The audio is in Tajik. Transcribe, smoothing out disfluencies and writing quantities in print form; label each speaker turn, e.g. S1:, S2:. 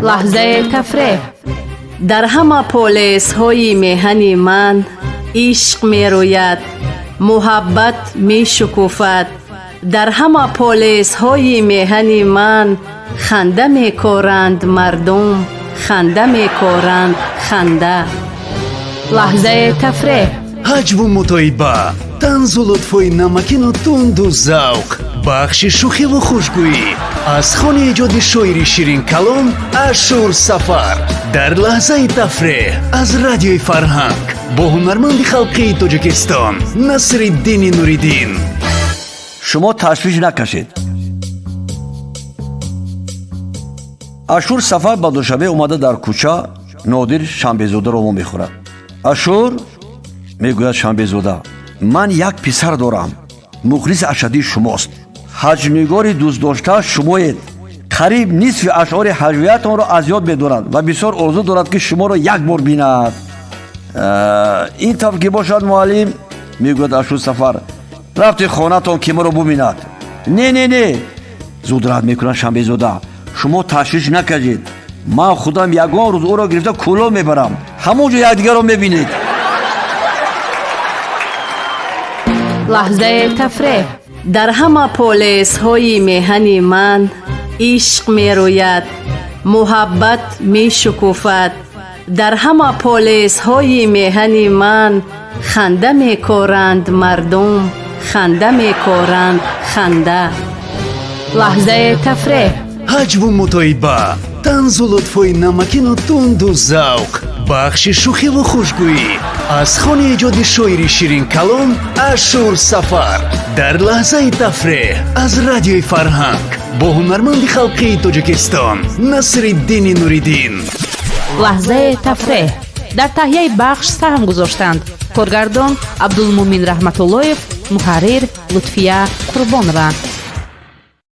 S1: Лаҳзаи тафреҳ.
S2: Дар ҳама полесҳои меҳани ман ишқ мерӯяд, муҳаббат мешукуфад. Дар ҳама полесҳои меҳани ман ханда мекоранд мардум, ханда мекоранд, ханда.
S1: Лаҳзаи тафреҳ.
S3: Ҳаҷву мутоиба, танзу лутфҳои намакину тунду завқ, бахши шӯхиву хушгӯӣ аз хони эҷоди шоири ширинкалом Ашур Сафар дар лаҳзаи тафреҳ аз Радиои Фарҳанг бо ҳунарманди халқии Тоҷикистон Насриддини Нуриддин.
S4: Шумо ташвиш накашед. Ашур Сафар ба Душанбе омада, дар кӯча Нодир Шанбезодаро вомехӯрад. Ашур, мегӯяд Шанбезода, ман як писар дорам, мухлиси ашаддии шумост. Ҳаҷвнигори дӯстдоштааш шумоед. Қариб нисфи ашъори ҳаҷвиятонро аз ёд медорад ва бисёр орзу дорад, ки шуморо як бор бинад. Ин тавр ки бошад, муаллим, мегӯяд Ашур Сафар, рафти хонатон, ки маро бубинад. Не, не, не, зуд рад мекунад Шанбезода, шумо ташвиш накашед, ман худам ягон рӯз ӯро гирифта Кӯлоб мебарам, ҳамон ҷо якдигарро мебинед.
S1: Лаҳзаи тафреҳ.
S2: Дар ҳама полесҳои меҳани ман ишқ мерӯяд, муҳаббат мешукуфад. Дар ҳама полесҳои меҳани ман ханда мекоранд мардум, ханда мекоранд, ханда.
S1: Лаҳзаи тафреҳ.
S3: Ҳаҷву мутоиба, танзу лутфҳои намакину тунду завқ, бахши шӯхиву хушгӯӣ аз хони эҷоди шоири ширинкалом Ашур Сафар дар лаҳзаи тафреҳ аз Радиои Фарҳанг бо ҳунарманди халқии Тоҷикистон Насриддини Нуриддин.
S1: Лаҳзаи тафреҳ. Дар таҳияи бахш саҳм гузоштанд: коргардон Абдулмумин Раҳматуллоев, муҳаррир Лутфия Қурбонова.